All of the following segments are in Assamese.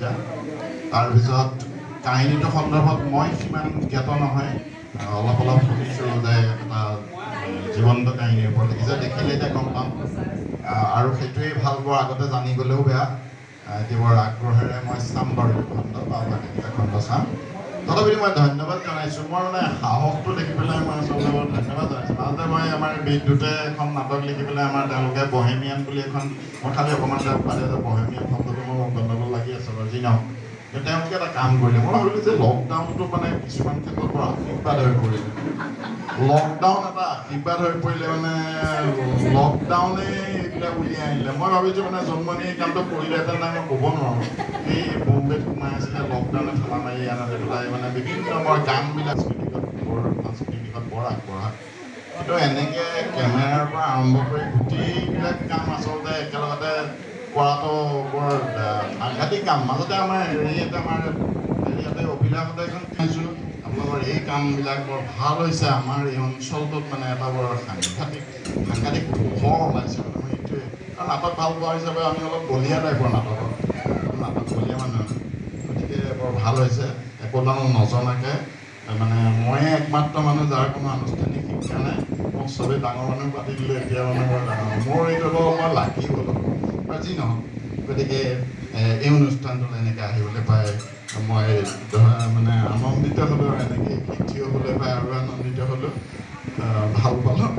লিখিছা। তাৰপিছত কাহিনীটো সন্দৰ্ভত মই সিমান জ্ঞাত নহয়, অলপ অলপ শুনিছোঁ যে এটা জীৱন্ত কাহিনীৰ ওপৰত লিখিছে। দেখিলে এতিয়া গম পাম। আৰু সেইটোৱেই ভাল, বৰ আগতে জানি গ'লেও বেয়া। এতিয়া বৰ আগ্ৰহেৰে মই চাম বাৰু এইটো খণ্ড বা বাকীকেইটা খণ্ড চাম। তথাপিতো মই ধন্যবাদ জনাইছোঁ। মই মানে সাহসটো দেখি পেলাই মই আচলতে বৰ ধন্যবাদ জনাইছোঁ। মাজতে মই আমাৰ বিদ্যুতে এখন নাটক লিখি পেলাই আমাৰ তেওঁলোকে বহেমিয়ান বুলি এখন, মই খালি অকণমান তেওঁক পালে যে বহেমিয়ান শব্দটো মোৰ গণ্ডগোল লাগি আছে বাৰু, যি নহওক। কিন্তু তেওঁলোকে এটা কাম কৰিলে। মই ভাবিলোঁ যে লকডাউনটো মানে কিছুমান ক্ষেত্ৰত বৰ আশীৰ্বাদ হৈ পৰিলে। লকডাউন এটা আশীৰ্বাদ হৈ পৰিলে, মানে লকডাউনে এইবিলাক উলিয়াই আনিলে। মই ভাবিছোঁ মানে জন্মনি এই কামটো কৰিলেহেঁতেন নাই মই ক'ব নোৱাৰোঁ। এই বোম্বেত সোমাই আছিলে, লকডাউনে ঠেলা মাৰি আনি পেলাই মানে বিভিন্ন মই গানবিলাক সাংস্কৃতিক দিশত বৰ আগবঢ়া। কিন্তু এনেকৈ কেমেৰাৰ পৰা আৰম্ভ কৰি গোটেইবিলাক কাম আচলতে একেলগতে কৰাটো বৰ সাংঘাতিক কাম। মাজতে আমাৰ হেৰিয়াতে, আমাৰ হেৰিয়াতে অভিলাষতে এখন পাইছোঁ। আপোনালোকৰ এই কামবিলাক বৰ ভাল হৈছে। আমাৰ এই অঞ্চলটোত মানে এটা বৰ সাংঘাতিক সাংঘাতিক পোহৰ ওলাইছে। মানে মই এইটোৱে, কাৰণ নাটক ভাল পোৱা হিচাপে আমি অলপ বলিয়া টাইপৰ, নাটক বলিয়া মানুহ, গতিকে বৰ ভাল হৈছে। একোডাল নজনাকৈ মানে ময়ে একমাত্ৰ মানুহ যাৰ কোনো আনুষ্ঠানিক শিক্ষা নাই। মোক চবেই ডাঙৰ মানুহ পাতি দিলে। এতিয়া মানে বৰ ডাঙৰ মোৰ এইটো অলপ মই লাগিব অলপ আৰু যি নহওক। গতিকে এই অনুষ্ঠানটোলৈ এনেকৈ আহিবলৈ পাই মই ধৰা মানে আনন্দিত হ'লোঁ আৰু এনেকৈ থিয় হ'বলৈ পাই আৰু আনন্দিত হ'লোঁ, ভাল পালোঁ।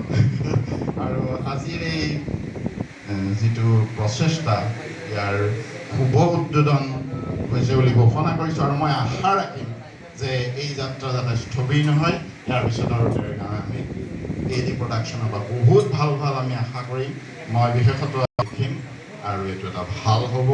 আৰু আজিৰ এই যিটো প্ৰচেষ্টা, ইয়াৰ শুভ উদ্বোধন হৈছে বুলি ঘোষণা কৰিছোঁ। আৰু মই আশা ৰাখিম যে এই যাত্ৰা যাতে স্থবিৰ নহয়। ইয়াৰ পিছত আৰু দেৰগাঁৱে আমি এ ডি প্ৰডাকশ্যনৰ পৰা বহুত ভাল ভাল আমি আশা কৰিম। মই বিশেষত দেখিম আৰু এইটো এটা ভাল হ'ব।